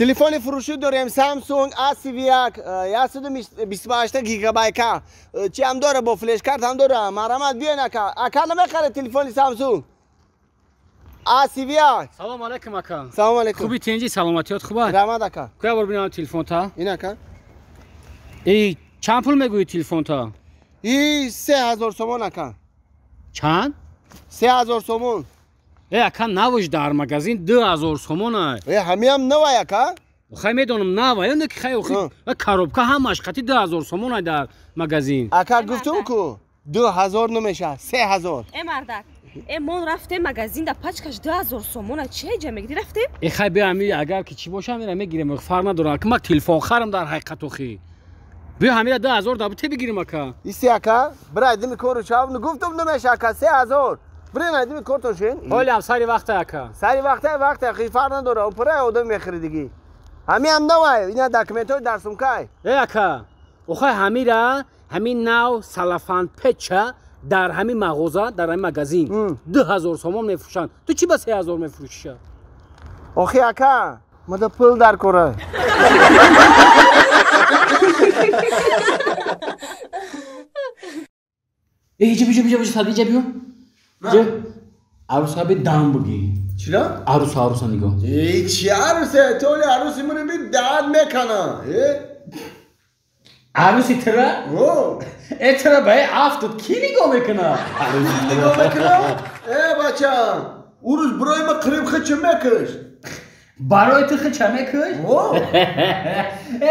Телефони фурӯшӣ дорем Samsung A31 128 гигабайка. Чи ҳам дора бо флешкарт ҳам дора. Марҳамат биён ака. Ака намехаре телефони Samsung A31. Салом алейкум ака. Салом алейкум. Хуби тинҷи саломатиёт хуб аст? Раҳмат ака. Куя бор бинам телефонта? Ин ака. Эй, чанд пул мегӯӣ телефонта? И 3000 сомон ака. Чанд? 3000 сомон. Э ака навош дар магазин 2000 сомон ай. Э ҳамиам навай ака? Хай медонам навай, не ки хай охи коробка ҳамаш қати 2000 сомон ай дар магазин. Ака гуфтум ку 2000 намеша, 3000. Э мардак, э мо рафтем магазин да пачкаш 2000 сомон ай чӣ ҷа мегири рафтем? Э хай биё ҳами агар ки чӣ боша мера мегирем, фарқ надорад. Ки ма телефон харам дар ҳақиқат охи. Биё ҳамира 2000 да бите бигирим ака. Иси ака, бирай дими кору чав, гуфтум намеша ака 3000. Бирин айдими кортошин. Ҳолиам сари вақта ака. Сари вақта вақта хи фарқ надора. Пурай одам мехӯри диги. Ҳамиам навай, ина документҳои дар сумкай. Э ака, охай ҳамира ҳамин нав салафан печа дар ҳамин мағоза, дар ҳамин магазин 2000 сомон мефурӯшанд. Ту чӣ ба 3000 мефурӯшиша? Охи ака, мада пул дар кора. Э иҷа биҷа биҷа биҷа сади иҷа биё. Аруса би дам буги. Чира? Аруса, аруса нигоҳ. Э, чи аруса? Ту оли аруси мури би дад мекана. Э? Аруси тира? О. Э тира ба афтод ки нигоҳ мекуна? Аруси нигоҳ мекуна? Э бача, урӯз барои ма қириб хича мекуш. Барои ту хича мекуш? О.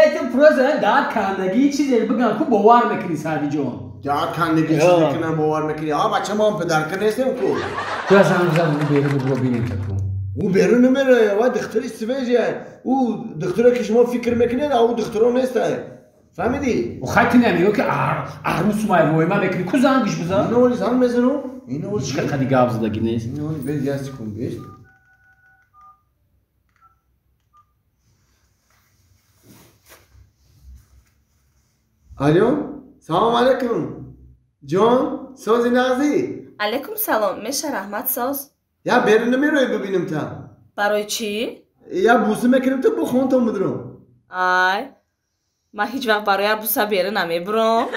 Э ту просто дад кандагӣ чизе бигам ку бовар мекунӣ Саъдиҷон. Дад кандагӣ чизе кунам бовар мекунӣ. А бача мо падарка нестем ку. Ту аз ҳам зан ӯ берун бибро бинем ку. Ӯ берун намерояд, ва духтари свежая. Ӯ духтаре ки шумо фикр мекунед, ӯ духтаро нестае. Фаҳмидӣ? Ӯ хай ту намегӯ ки арӯс май войма мекунӣ, ку зангиш бизан? Ино оли занг мезанам. Ино оли чӣ қади гап задагӣ нест? Ино оли без як секунд беш. Алло, салом алейкум. Ҷон, сози нағзӣ? Алейкум салом, меша раҳмат соз. Я берун намероӣ бибинем та. Барои чӣ? Я буса мекунем та бо хонтон бидурам. Ай, ман ҳеҷ вақт барои буса берун намебурам.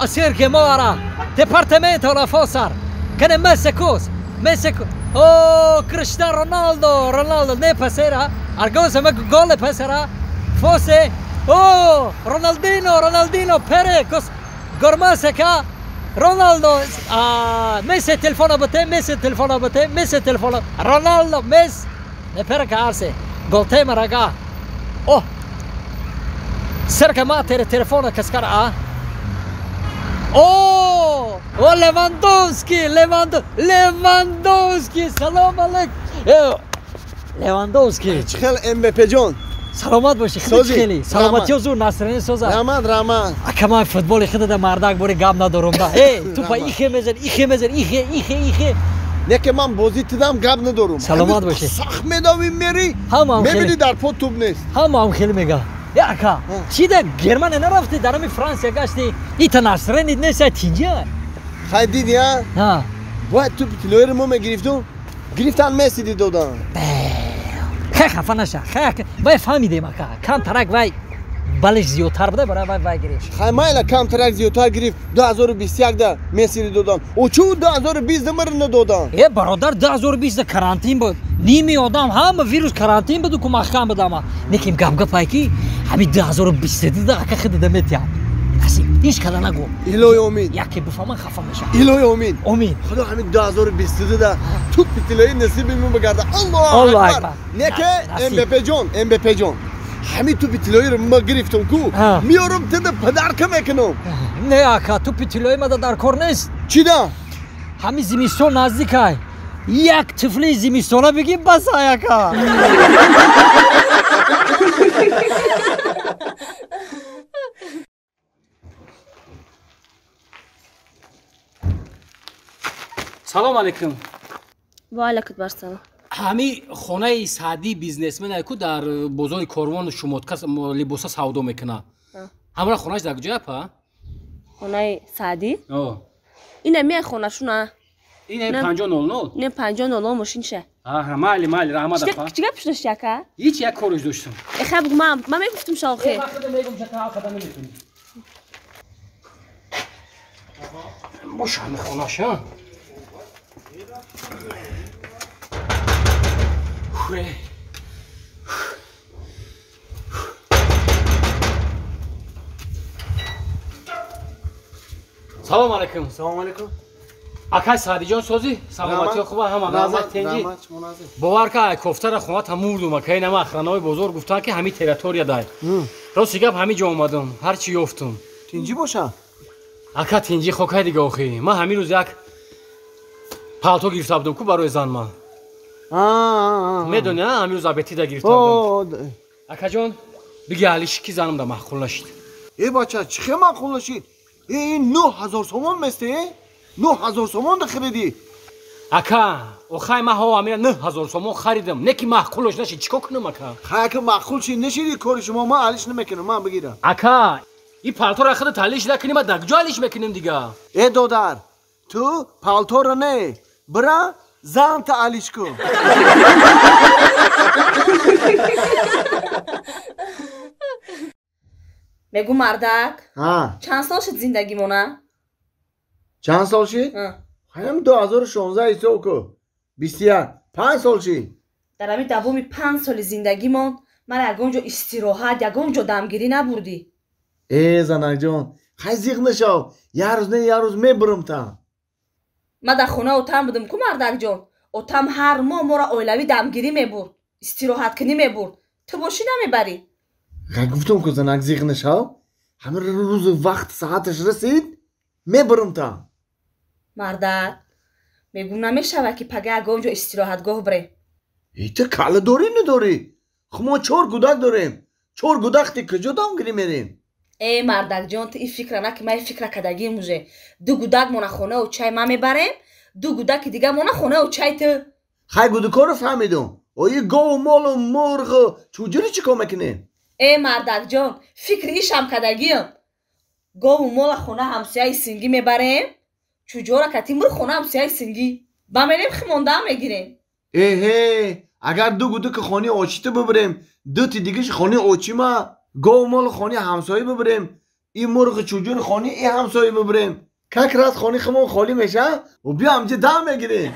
A Sergio Mora, Departamento la Fossar, che ne messe cos, messe Oh, Cristiano Ronaldo, Ronaldo ne passerà, Argosa ma gol passerà, Fosse, oh, Ronaldinho, Ronaldinho, Pere, cos, Gormaseka, Ronaldo, ah, messe telefono a te, messe telefono a te, messe telefono, Ronaldo, mess, ne pere carse, gol tema raga, oh, Sergio Matere telefono cascara, ah. Oh, oh Lewandowski, Lewandowski, салом алейкум. Lewandowski. Чӣ хел МБП ҷон? Саломат бошӣ, хеле хеле. Саломатиё зур Насрини соза. Раҳмат, раҳмат. Ака ман футболи худада мардак бори гап надорум да. Эй, тупа ихе мезан, ихе мезан, ихе, ихе, ихе. Не ки ман бозӣ тидам гап надорум. Саломат бошӣ. Сахт медавӣ мери, мебинӣ дар по туп нест. Ҳамаам хеле мега. Я ака, чӣ да Германия нарафтӣ, дар ҳами Франсия гаштӣ, ита Насрини нест, тинҷа. Хай дидӣ, а? Бояд тупи тиллоиро мо мегирифтум, гирифтан Месси додан. Хай хафа наша, хай вай фаҳмидем ака, камтарак вай балеш зиёдтар буда, барои вай вай гирифт. Хай майла камтарак зиёдтар гирифт, 2021 да Мессиро додан. О чӯ 2020 да миро надодан? Э бародар, 2020 да карантин буд. Ними одам ҳама вирус карантин буду ку маҳкам буд ама. Неким гап гапай ки ҳами 2022 да ака хида метиям. Насиб, ҳеҷ када нагӯ. Илоҳи омин. Яке бифаҳман хафа мешавам. Илоҳи омин. Омин. Худо ҳамин 2022 да тупи тиллоӣ насиби мо бигарда. Аллоҳу акбар. Не ки МБП ҷон, МБП ҷон. Ҳамин тупи тиллоиро ма гирифтам ку, меорам тида падарка мекунам. Не ака, тупи тиллоӣ мада дар кор нест. Чӣ да? Ҳамин зимистон наздикай. Як тифли зимистона бигӣ бас ай ака. Салом алейкум. Ва алейкум ассалом. Ҳами хонаи Саъдӣ бизнесменае ку дар бозори Корвон шумотка либоса савдо мекунад. Ҳамра хонааш дар куҷоя па? Хонаи Саъдӣ? О. Ина меай хонашуна. Ин 5000. Не 5000 мошинша. Аҳа, майли, майли, раҳмат апа. Чӣ гап дошти ака? Ҳеч як кориш доштам. Э хай бугу, ман мегуфтум шохе. Ман худам мегум, ча та қадам наметунӣ. Боша мехонаша. Салом алейкум. Салом алейкум. Акай Саъдиҷон созӣ? Саломатиё хуба ҳама раҳмат тенҷи. Бовар ка ай кофтара хона мурдум акай нама охранаҳои бозор гуфтанд ки ҳами территория дай. Рости гап ҳами ҷо омадам, ҳар чӣ ёфтум. Тинҷӣ боша? Ака тинҷӣ хокай дига охи. Ман ҳамин рӯз як палто гирифта будам ку барои зан ман. Медонӣ, ҳамин рӯз абетида гирифта будам. Акаҷон, биги алиш ки занам да маъқул нашид. Э бача, чӣ хел маъқул нашид? Э ин 9000 сомон месте? 9000 сомон да харидӣ? Ака, охай ман ҳо амира 9000 сомон харидам. Не ки маъқулаш нашид, чӣ кор кунам ака? Хай ака маъқул шид нашиди кори шумо, ман алиш намекунам, ман бигирам. Ака, ин палторо худат алиш накунӣ, ман дар куҷо алиш мекунем дига? Э додар, ту палторо не, бира занта алиш кун. Мегу мардак, чанд сол шуд зиндагимона? Чанд сол шид? Хаям 2016 ҳисоб кун. 21. 5 сол шид. Дар ҳамин давоми 5 соли зиндагимон ман ягон ҷо истироҳат, ягон ҷо дамгирӣ набурдӣ. Э занакҷон, хай зиқ нашав. Як рӯз не, як рӯз мебурам та. Ман дар хона отам будам ку мардакҷон. Отам ҳар моҳ моро оилавӣ дамгирӣ мебурд, истироҳаткунӣ мебурд. Ту бошӣ намебарӣ. Хай гуфтам ку занак зиқ нашав. Ҳамин рӯзу вақт сааташ расид, мебурам та. Мардак, мегум намешавад ки пага ягон ҷо истироҳатгоҳ бирем. Э ту калла дорӣ надорӣ? Хуб мо 4 гудак дорем. 4 гудак ти куҷо дамгирӣ мерем? Э мардакҷон, ту ин фикра наки, ман ин фикра кардагим уже. 2 гудак мона хонаи очаи ман мебарем, 2 гудаки дига мона хонаи очаи ту. Хай гудакоро фаҳмидум. Ои гову молу мурғу чӯҷури чӣ кор мекунем? Э мардакҷон, фикри ишам кардагиам. Гову мола хона ҳамсояи сингӣ мебарем, чӯҷора кати мурғ хона ҳамсояи сингӣ. Ба мерем химондаам мегирем. Эҳе, агар 2 гудаки хонаи очи ту бибарем, 2 ти дигаш хонаи очи ма, гову моли хонаи ҳамсоя бибарем, ин мурғи чӯҷури хонаи ин ҳамсоя бибарем. Как раз хонаи химон холӣ меша, ва биё ҳамҷа дам мегирем.